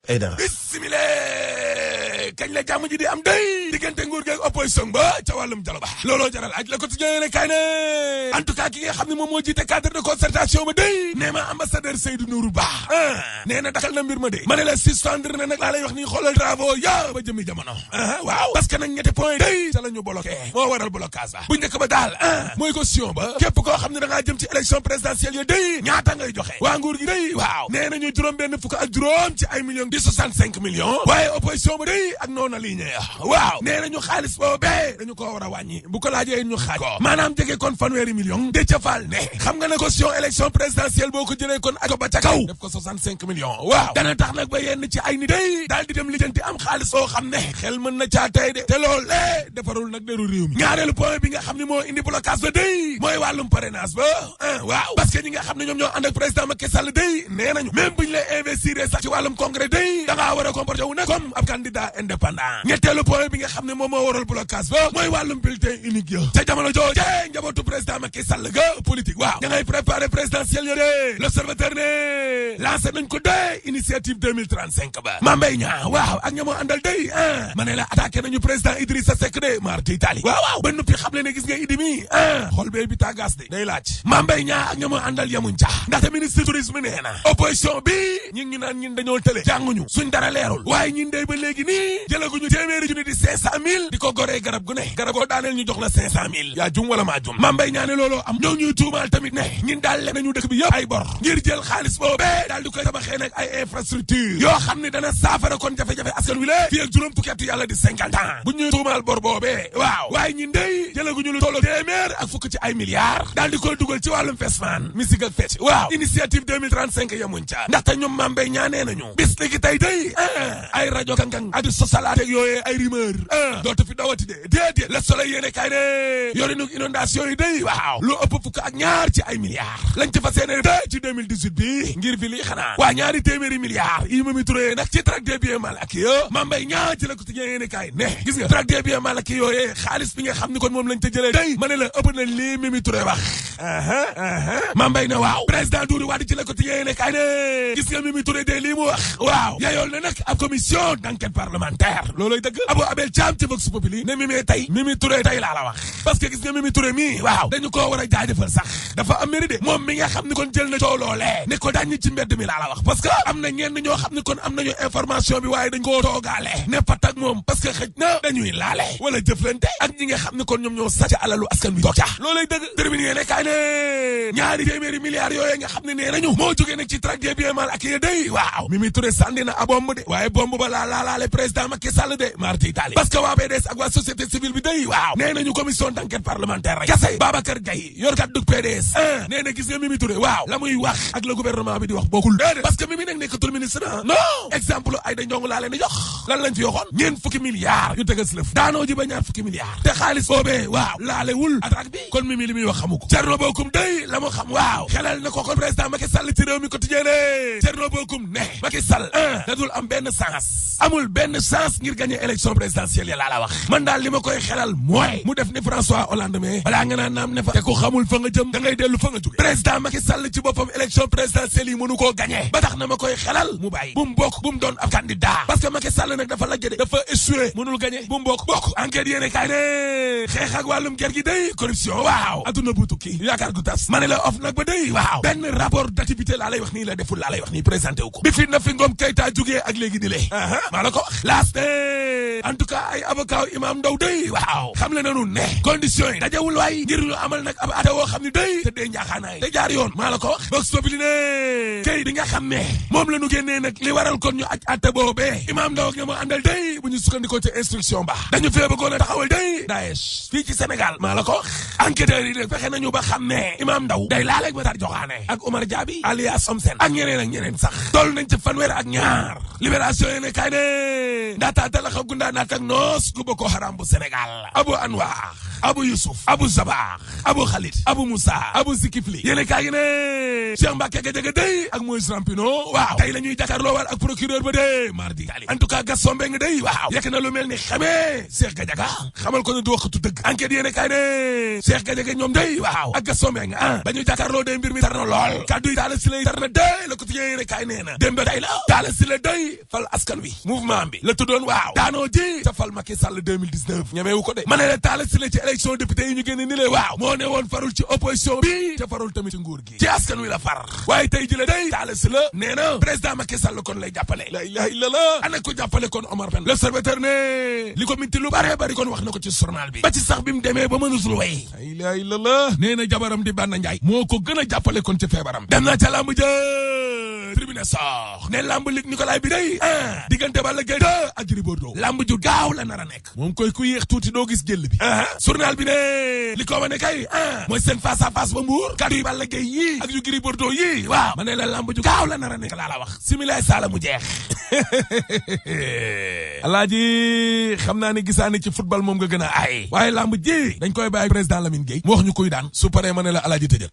Aidara bismillah kañ la jàmm ji di am day diggante nguur gi ak opposition ba ca wàllum jalo ba looloo jaral aj la ko ci ñëwee ne kay ne en tout cas ki nga xam ne moom moo jiite cadre de concertation ba day nee ma ambassadeur Seydou Nourou Ba nee na dakal na mbir ma de ma ne la suspendre na nag laa lay wax ni xoolal travaux ya ba jëmi jamono waaw parce que nag ñetti point day ca la ñu bloqué moo waral blocage ba bu njëkk ba daal mooy caution ba képp koo xam ne da ngaa jëm ci élection présidentielle ya day ñaata ngay joxe waa nguur gi day waaw nee nañu juróom benn fukk ak juróom ci ay millions di 65 millions waaye opposition ba day ak noonu lii ñëw waaw nee nañu xaalis boobee dañu ko war a wàññi bu ko laajee ñu xaaj ko maanaam jege kon fanweeri millions de ca faal ne xam nga ne caution élection présidentielle boo ko jëlee kon ajo ba ca kaw def ko 65 millions waaw dana tax nag ba yenn ci ay ni day daal di dem lijjanti am xaalis boo xam ne xel mën na caa tey de te loolu lee defarul nag deru réew mi ñaareelu point bi nga xam ne moo indi blocage ba day mooy wàllum parrainage ba waaw parce que ñi nga xam ne ñoom ñoo ànd ak président Macky Sall day nee nañu même buñ lay investir sax ci wàllum congrès day da ngaa war a comporté wu nag comme ab candidat indépendant ñetteelu point bi nga xam ne moom moo waral blocage ba mooy wàllum bulletin unique ya ca jamono jooje njabootu président Macky Sall ga politique waaw ña ngay préparé présidentielle ya de l'observateur ne lancé nañ ko de initiative 2035 ba Mame Mbaye Niang waaw ak ñamoo àndal day ma ne la attaqué nañu président Idrissa Seck de marti Italie waaw ba noppi xam le ne gis nga idi mi xool bee bi tàggaas de day laaj Mame Mbaye Niang ak ñamoo àndal yamuñ ca ndaxte ministre tourisme nee na opposition bi ñun ñu naan ñun dañoo tële jànguñu suñ dara leerul waaye ñun day ba léegi nii jëlaguñu téeméeri junni di 500 000 di ko goree garab gu ne garab goo daaneel ñu jox la 500 000 yaa jum wala maa jum Mame Mbaye Niang ne looloo am ñoo ñuy tuumaal tamit ne ñun daal le nañu dëkk bi yëpp ay bor ngir jël xaalis boobee daal di koy tabaxee nag ay infrastructure yoo xam ne dana saafara kon jafe-jafe askan wi la fii ak juróom fukki at yàlla di 50 ans bu ñuy tuumaal bor boobee waaw waaye ñun day jëlaguñu lu tollo téeméer ak fukk ci ay milliards daal di koy dugal ci wàllum fesman musique ak fecc waaw initiative 2035 yamuñ ca ndaxte ñoom Mame Mbaye Niang nee nañu bis léegi tey day ay rajo kankang ak di sosalaate ak yooyee ay rumeur dootu fi dawati de déedéet Le Soleil yéene kay ne yorinuk inondation yi day waaw lu ëpp fukk ak ñaar ci ay milliards lañ ci fas yéene de ci 2018 bi ngir fi lii xanaa waa ñaari téeméeri milliards yi Mimi Touré nag ci traque des biens mal acquis yo Mame Mbaye Niang ci la ko ti yéene kay ne gis nga traque des biens mal acquis yooyee xaalis bi nga xam ni kon moom lañ ca jëlee day ma ne la ëpp na lii Mimi Touré wax Mame Mbaye ne waaw président Doudou Wade ci la ko ti yéene kay ne gis nga Mimi Touré de lii mu wax waaw yayool na nag ab commission d'enquête parlementaire looloy dëgg Abou Abel Thiam ci Vox Populi ne Mimi Touré tey laa la wax parce que gis nga Mimi Touré mii waaw dañu koo war a jaajëfal sax dafa am mérite de moom mi nga xam ni kon jël na coow loolee ne ko dañu ci mbedd mi laa la wax parce que am na ñenn ñoo xam ni kon am nañu information bi waaye dañ koo toogaale ne pat ak moom parce que xëj na dañuy laale wala jëflante ak ñi nga xam ni kon ñoom ñoo sàcc alalu askan bi toog ca loolay dëgg terminé yéene kaay ne ñaari téeméeri milliards yooyu nga xam ne nee nañu moo jógee nag ci traque des biens mal acquis day waaw Mimi Touré sànni na a bomb de waaye bomb ba laalaale président Macky Sall de marti Italie parce que waa PDS ak waa société civile bi day waaw nee nañu commission d'enquête parlementaire rek kese Babacar Gaye yor kaddu PDS nee na gis nga Mimi Touré waaw la muy wax ak le gouvernement bi di wax bokkul déedéet parce que Mimi nag nekkatul ministre non exemple Aïda Ndiongue laa leen di jox lan lañ fi waxoon ñeent fukki milliards yu tegas lëf daanoo ji ba ñaar fukki milliards te xaalis boobee waaw laalewul attaque bi kon Mimi li muy wax xamu ko Thierno Bocoum day la mu xam waaw xelal na ko kon président Macky Sall ci réew mi quotidien ne Thierno Bocoum ne Macky Sall dadul am benn chance amul benn chance ngir gagner élection présidentielle ya laa la wax man daal li ma koy xelal mooy mu def ni François Hollande mais balaa nga naan naam ne fa te ko xamul fa nga jëm da ngay dellu fa nga jóge président Macky Sall ci boppam élection présidentielle yi mënu koo gagner ba tax na ma koy xelal mu bàyyi bu mu bokk bu mu doon ab candidat parce que Macky Sall nag dafa lajjade dafa échoué mënul gagner bu mu bokk enquête yéene kaay ne xeex ak wàllum ger gi day corruption waaw adduna bu tukki yaakaar gu tas ma ne la of nag ba day waaw benn rapport d'activité laa lay wax nii la deful laa lay wax nii présenté wu ko bi fi na fi Ngom Keïta jógee ak léegi di lee maa la ko wax laas ne en tout cas ay avocat Imam Ndaw day waaw xam le nanu ne conditions yi dajawul waay ngir ñu amal nag ab ate woo xam ne day te dee njaaxaanaay te jaar yoon maa la ko wax Vox Populi ne kay di nga xam ne moom la ñu génnee nag li waral kon ñu aj ate boobee Imam Ndaw ak ña ma àndal day bu ñu sukkandikoo ci instruction ba dañu fee bëggoon a taxawal day Daesh fii ci Sénégal maa la ko wax enquêteurs yi de fexe nañu ba xam ne Imam Ndaw day laaleeg Matar Joxaane ak Omar Diaby alias Omsen ak ñeneen sax toll nañ ci fanweer ak ñaar libération yi ne kay ne ndaata talaxa gunda naat ak noos gu Boko Haram bu Sénégal Abou Anwar Abou Youssouf Abou Zabar Abou Khalid Abou Moussa Abou Zikifli yéene kaa gi ne Cheikh Mbacké Gadiaga day ak Moïse Rampino waaw tey la ñuy jàkkaarloo war ak procureur ba de mardi gali en tout cas Gaston Mbengue day waaw yekk na lu mel ni xamee Cheikh Gadiaga xamal ko ne du waxatu dëgg enquête yéene kaay ne Cheikh Gadiaga ñoom day waaw ak Gaston Mbengue ba ñu jàkkaarloo day mbir mi tar na lool kaddu yi Talla Sylla tar na day la ko ti yéene kaay nee na démb day la Talla Sylla day day fal askan wi mouvement bi la tuddoon waaw daanoo ji ca fal Macky Sall 2019 ñemeewu ko de ma ne la Talla Sylla ci élection député yi ñu génne ni le waaw moo ne woon farul ci opposition bi ca farul tamit ci nguur gi ci askan wi la far waaye tey ji la day Talla Sylla nee na président Macky Sall kon lay jàppale la ilaha illallah ana ko jàppale kon Omar Pène l'Observateur ne li ko minti lu bare bari kon wax na ko ci journal bi ba ci sax bi mu demee ba mënusul way la ilaha illallah nee na jabaram di Banna Ndiaye moo ko gën a jàppale kon ci feebaram dem na ca lamb ja tribune sox ne lamb lig Nicolas bi day diggante Balla Gaye ak Gris Bordeaux lamb ju gaaw la nar a nekk moom koy ku yéex tuuti doo gis jël bi journal bi ne li ko wane kay mooy seen face à face ba Mbour kaddu yi Balla Gaye yii ak yu Gris Bordeaux yii waaw ma ne la lamb ju gaaw la nar a nekk laa la wax similay sala mu jeex alaaji xam naa ne gisaane ci football moom nga gën a ay waaye lamb ji dañ koy bàyyi président Lamine Gueye mu wax ñu koy daan su paree ma ne la alaaji tëjal